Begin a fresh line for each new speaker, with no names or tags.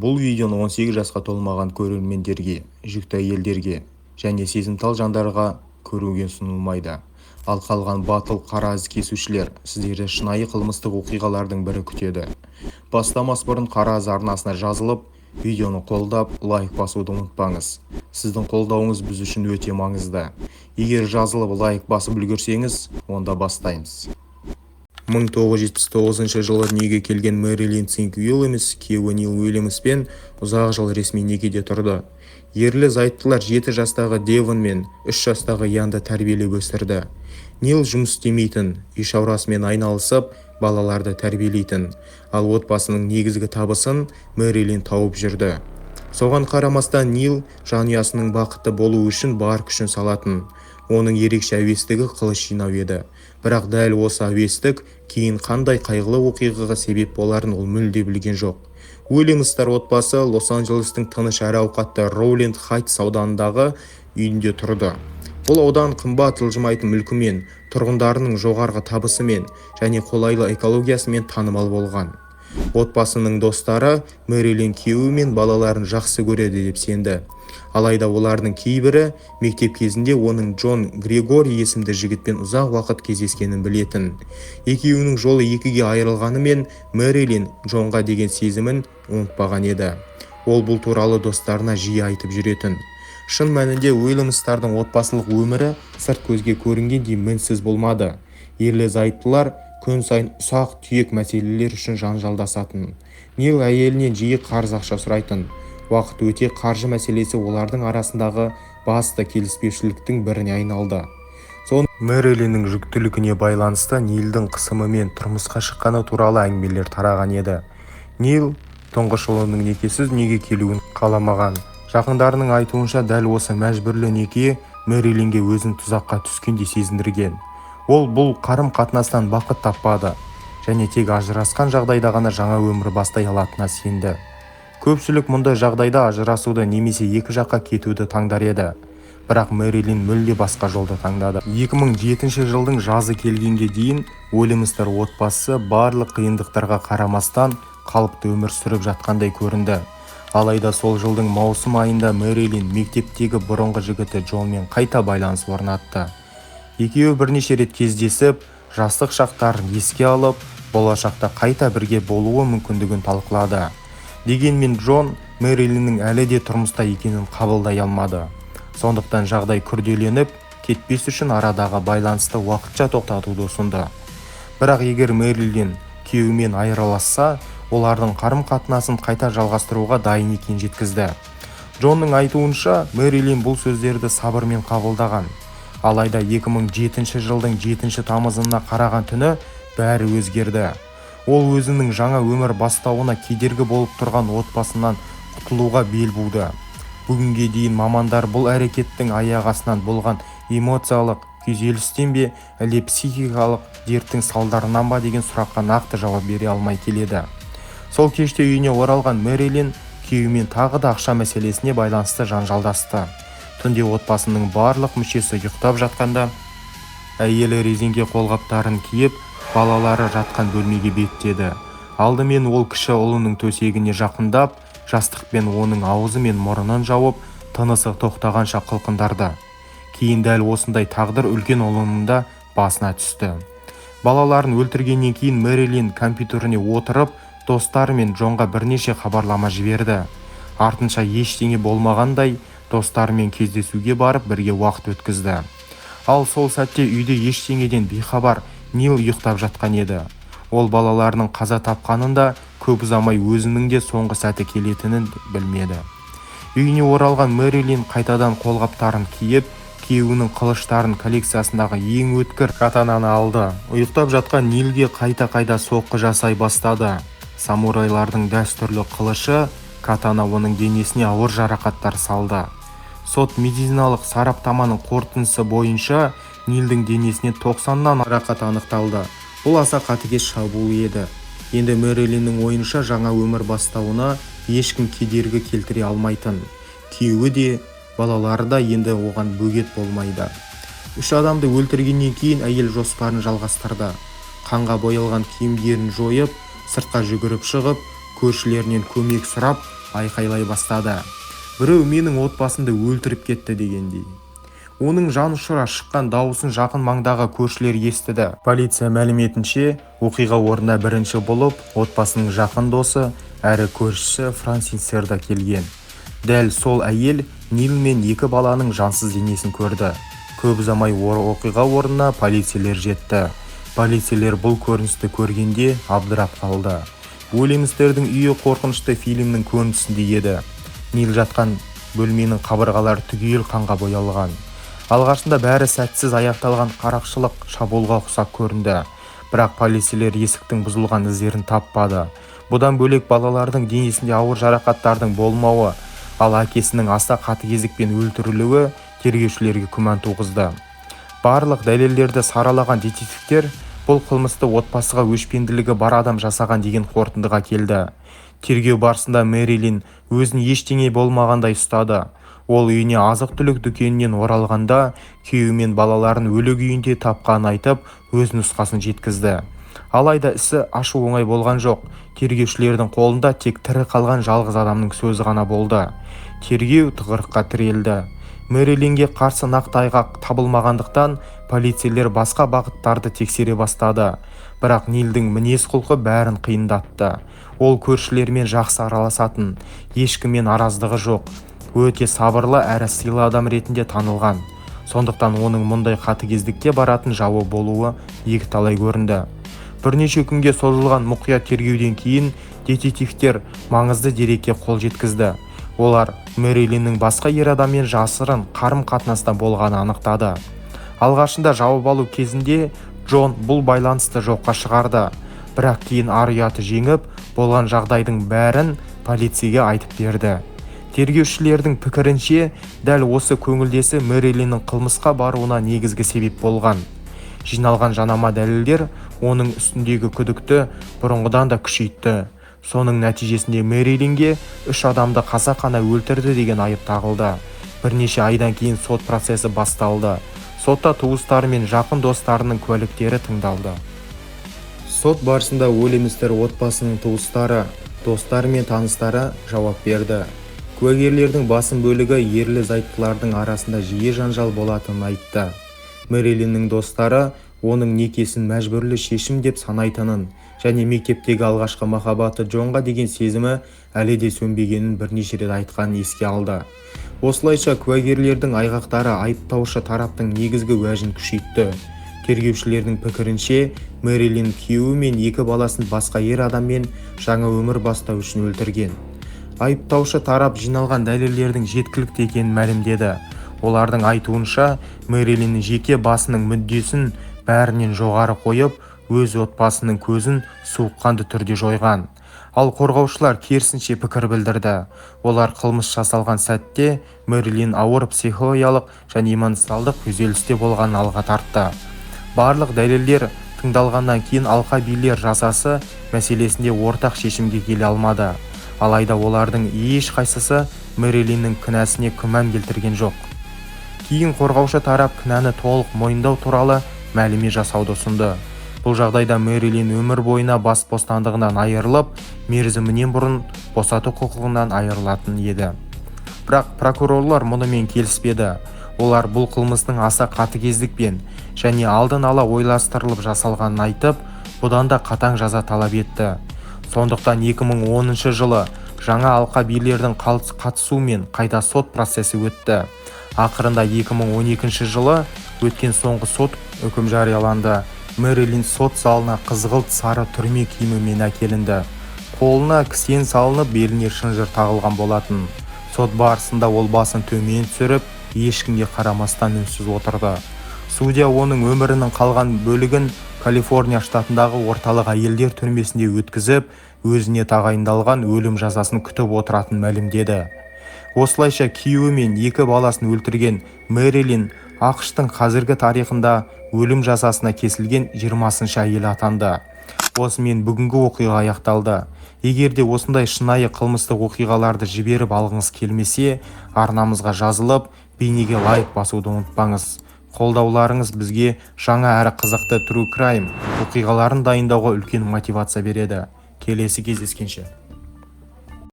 Бұл видеоны 18 жасқа толмаған көрермендерге, жүкті әйелдерге және сезімтал жандарға көруге ұсынылмайды. Ал қалған батыл қара із кесушілер, сіздерді шынайы қылмыстық оқиғалардың бірі күтеді. Бастамас бұрын Қара із арнасына жазылып, видеоны қолдап, лайк басуды ұмытпаңыз. Сіздің қолдауыңыз біз үшін өте маңызды. Егер жазылып, лайк басып үлгерсеңіз, онда бастаймыз. 1979 жылы дүниеге келген Мэрилин Синк Уильямс күйеуі Нил Уильямспен ұзақ жыл ресми некеде тұрды. Ерлі-зайыптылар 7 жастағы Девон мен 3 жастағы Янды тәрбиелеп өсірді. Нил жұмыс істемейтін, үй шаруасымен айналысып, балаларды тәрбиелейтін, ал отбасының негізгі табысын Мэрилин тауып жүрді. Соған қарамастан Нил жанұясының бақытты болуы үшін бар күшін салатын. Оның ерекше әуестігі қылыш жинау еді. Бірақ дәл осы әуестік кейін қандай қайғылы оқиғаға себеп боларын ол мүлде білген жоқ. Уильямстар отбасы Лос-Анджелестің тыныш әрі ауқатты Роуленд Хайтс ауданындағы үйінде тұрды. Бұл аудан қымбат жылжымайтын мүлкімен, тұрғындарының жоғарғы табысымен және қолайлы экологиясымен танымал болған. Отбасының достары Мэрилин күйеуі мен балаларын жақсы көреді деп сенді. Алайда олардың кейбірі мектеп кезінде оның Джон Грегори есімді жігітпен ұзақ уақыт кездескенін білетін. Екеуінің жолы екіге айырылғанымен, Мэрилин Джонға деген сезімін ұмытпаған еді. Ол бұл туралы достарына жиі айтып жүретін. Шын мәнінде, Уильямстардың отбасылық өмірі сырт көзге көрінгендей мінсіз болмады. Ерлі-зайыптылар күн сайын ұсақ-түйек мәселелер үшін жанжалдасатын. Нил әйелінен жиі қарыз ақша сұрайтын. Уақыт өте қаржы мәселесі олардың арасындағы басты келіспеушіліктің біріне айналды. Мэрилиннің жүктілігіне байланысты Нилдің қысымымен тұрмысқа шыққаны туралы әңгімелер тараған еді. Нил тұңғыш ұлының некесіз дүниеге келуін қаламаған. Жақындарының айтуынша, дәл осы мәжбүрлі неке Мэрилинге өзін тұзаққа түскендей сезіндірген. Ол бұл қарым-қатынастан бақыт таппады және тек ажырасқан жағдайда ғана жаңа өмір бастай алатынына сенді. Көпшілік мұндай жағдайда ажырасуды немесе екі жаққа кетуді таңдар еді. Бірақ Мэрилин мүлде басқа жолды таңдады. 2007 жылдың жазы келгенге дейін Уильямстар отбасы барлық қиындықтарға қарамастан қалыпты өмір сүріп жатқандай көрінді. Алайда сол жылдың маусым айында Мэрилин мектептегі бұрынғы жігіті Джонмен қайта байланыс орнатты. Екеуі бірнеше рет кездесіп, жастық шақтарын еске алып, болашақта қайта бірге болуы мүмкіндігін талқылады. Дегенмен Джон Мэрилиннің әлі де тұрмыста екенін қабылдай алмады. Сондықтан жағдай күрделеніп кетпес үшін арадағы байланысты уақытша тоқтатуды ұсынды. Бірақ егер Мэрилин күйеуімен айырылысса, олардың қарым-қатынасын қайта жалғастыруға дайын екенін жеткізді. Джонның айтуынша, Мэрилин бұл сөздерді сабырмен қабылдаған. Алайда 2007 жылдың 7 тамызына қараған түні бәрі өзгерді. Ол өзінің жаңа өмір бастауына кедергі болып тұрған отбасынан құтылуға бел буды. Бүгінге дейін мамандар бұл әрекеттің аяқ астынан болған эмоциялық күйзелістен бе, әлде психикалық дерттің салдарынан ба деген сұраққа нақты жауап бере алмай келеді. Сол кеште үйіне оралған Мэрилин күйеуімен тағы да ақша мәселесіне байланысты жанжалдасты. Түнде отбасының барлық мүшесі ұйықтап жатқанда әйелі резеңке қолғаптарын киіп, балалары жатқан бөлмеге беттеді. Алдымен ол кіші ұлының төсегіне жақындап, жастықпен оның аузы мен мұрнын жауып, тынысы тоқтағанша қылқындырды. Кейін дәл осындай тағдыр үлкен ұлының да басына түсті. Балаларын өлтіргеннен кейін Мэрилин компьютеріне отырып, достары мен Джонға бірнеше хабарлама жіберді. Артынша ештеңе болмағандай достарымен кездесуге барып, бірге уақыт өткізді. Ал сол сәтте үйде ештеңеден бейхабар Нил ұйықтап жатқан еді. Ол балаларының қаза тапқанын да, көп ұзамай өзінің де соңғы сәті келетінін білмеді. Үйіне оралған Мэрилин қайтадан қолғаптарын киіп, күйеуінің қылыштарын коллекциясындағы ең өткір катананы алды. Ұйықтап жатқан Нилге қайта-қайта соққы жасай бастады. Самурайлардың дәстүрлі қылышы катана оның денесіне ауыр жарақаттар салды. Сот медициналық сараптаманың қорытындысы бойынша Нилдің денесінен 90-нан жарақат анықталды. Бұл аса қатыгез шабуыл еді. Енді Мэрилиннің ойынша, жаңа өмір бастауына ешкім кедергі келтіре алмайтын. Күйеуі де, балалары да енді оған бөгет болмайды. Үш адамды өлтіргеннен кейін әйел жоспарын жалғастырды. Қанға боялған киімдерін жойып, сыртқа жүгіріп шығып, көршілерінен көмек сұрап, айқайлай бастады. Біреу менің отбасымды өлтіріп кетті дегендей. Оның жан ұшыра шыққан дауысын жақын маңдағы көршілер естіді. Полиция мәліметінше, оқиға орнына бірінші болып отбасының жақын досы әрі көршісі Франсин Серда келген. Дәл сол әйел Нил мен екі баланың жансыз денесін көрді. Көп ұзамай оқиға орнына полицейлер жетті. Полицейлер бұл көріністі көргенде абдырап қалды. Уильямстердің үйі қорқынышты фильмнің көрінісіндей еді. Нил жатқан бөлменің қабырғалары түгел қанға боялған. Алғашында бәрі сәтсіз аяқталған қарақшылық шабуылға ұқсап көрінді. Бірақ полицейлер есіктің бұзылған іздерін таппады. Бұдан бөлек балалардың денесінде ауыр жарақаттардың болмауы, ал әкесінің аса қатыгездікпен өлтірілуі тергеушілерге күмән туғызды. Барлық дәлелдерді саралаған детективтер бұл қылмысты отбасыға өшпенділігі бар адам жасаған деген қорытындыға келді. Тергеу барысында Мэрилин өзін ештеңе болмағандай ұстады. Ол үйіне азық-түлік дүкенінен оралғанда күйеуі мен балаларын өлі күйінде тапқанын айтып, өз нұсқасын жеткізді. Алайда ісі ашу оңай болған жоқ. Тергеушілердің қолында тек тірі қалған жалғыз адамның сөзі ғана болды. Тергеу тығырыққа тірелді. Мэрилинге қарсы нақты айғақ табылмағандықтан полицейлер басқа бағыттарды тексере бастады. Бірақ Нилдің мінез-құлқы бәрін қиындатты. Ол көршілермен жақсы араласатын, ешкіммен араздығы жоқ, өте сабырлы әрі сыйлы адам ретінде танылған. Сондықтан оның мұндай қатыгездікке баратын жауы болуы екіталай көрінді. Бірнеше күнге созылған мұқият тергеуден кейін детективтер маңызды дерекке қол жеткізді. Олар Мэрилиннің басқа ер адаммен жасырын қарым-қатынаста болғанын анықтады. Алғашында жауап алу кезінде Джон бұл байланысты жоққа шығарды. Бірақ кейін ар-ұяты жеңіп, болған жағдайдың бәрін полицейге айтып берді. Тергеушілердің пікірінше, дәл осы көңілдесі Мэрилиннің қылмысқа баруына негізгі себеп болған. Жиналған жанама дәлелдер оның үстіндегі күдікті бұрынғыдан да күшейтті. Соның нәтижесінде Мэрилинге 3 адамды қасақана өлтірді деген айып тағылды. Бірнеше айдан кейін сот процесі басталды. Сотта туыстары мен жақын достарының куәліктері тыңдалды. Сот барысында Уильямстер отбасының туыстары, достары мен таныстары жауап берді. Куәгерлердің басым бөлігі ерлі-зайыптылардың арасында жиі жанжал болатынын айтты. Мэрилиннің достары оның некесін мәжбүрлі шешім деп санайтынын және мектептегі алғашқы махаббаты Джонға деген сезімі әлі де сөнбегенін бірнеше рет айтқанын еске алды. Осылайша куәгерлердің айғақтары айыптаушы тараптың негізгі уәжін күшейтті. Тергеушілердің пікірінше, Мэрилин күйеуі мен екі баласын басқа ер адаммен жаңа өмір бастау үшін өлтірген. Айыптаушы тарап жиналған дәлелдердің жеткілікті екенін мәлімдеді. Олардың айтуынша, Мэрилин жеке басының мүддесін бәрінен жоғары қойып, өз отбасының көзін суыққанды түрде жойған. Ал қорғаушылар керісінше пікір білдірді. Олар қылмыс жасалған сәтте Мэрилин ауыр психологиялық және эмоционалдық күйзелісте болғанын алға тартты. Барлық дәлелдер тыңдалғаннан кейін алқа билер жазасы мәселесінде ортақ шешімге келе алмады. Алайда олардың ешқайсысы Мэрилиннің кінәсіне күмән келтірген жоқ. Кейін қорғаушы тарап кінәні толық мойындау туралы мәліме жасауды ұсынды. Бұл жағдайда Мэрилин өмір бойына бас бостандығынан айырылып, мерзімінен бұрын босату құқығынан айырылатын еді. Бірақ прокурорлар мұнымен келіспеді. Олар бұл қылмыстың аса қатыгездікпен және алдын ала ойластырылып жасалғанын айтып, бұдан да қатаң жаза талап етті. Сондықтан 2010 жылы жаңа алқа билердің қатысуымен қайта сот процесі өтті. Ақырында 2012 жылы өткен соңғы сот үкім жарияланды. Мэрилин сот залына қызғылт сары түрме киімімен әкелінді. Қолына кісен салынып, беліне шынжыр тағылған болатын. Сот барысында ол басын төмен түсіріп, ешкімге қарамастан үнсіз отырды. Судья оның өмірінің қалған бөлігін Калифорния штатындағы орталық әйелдер түрмесінде өткізіп, өзіне тағайындалған өлім жазасын күтіп отыратынын мәлімдеді. Осылайша күйеуі мен екі баласын өлтірген Мэрилин АҚШ-тың қазіргі тарихында өлім жазасына кесілген 20-шы әйел атанды. Осымен бүгінгі оқиға аяқталды. Егер де осындай шынайы қылмыстық оқиғаларды жіберіп алғыңыз келмесе, арнамызға жазылып, бейнеге лайк басуды ұмытпаңыз. Қолдауларыңыз бізге жаңа әрі қызықты True Crime оқиғаларын дайындауға үлкен мотивация береді. Келесі кездескенше.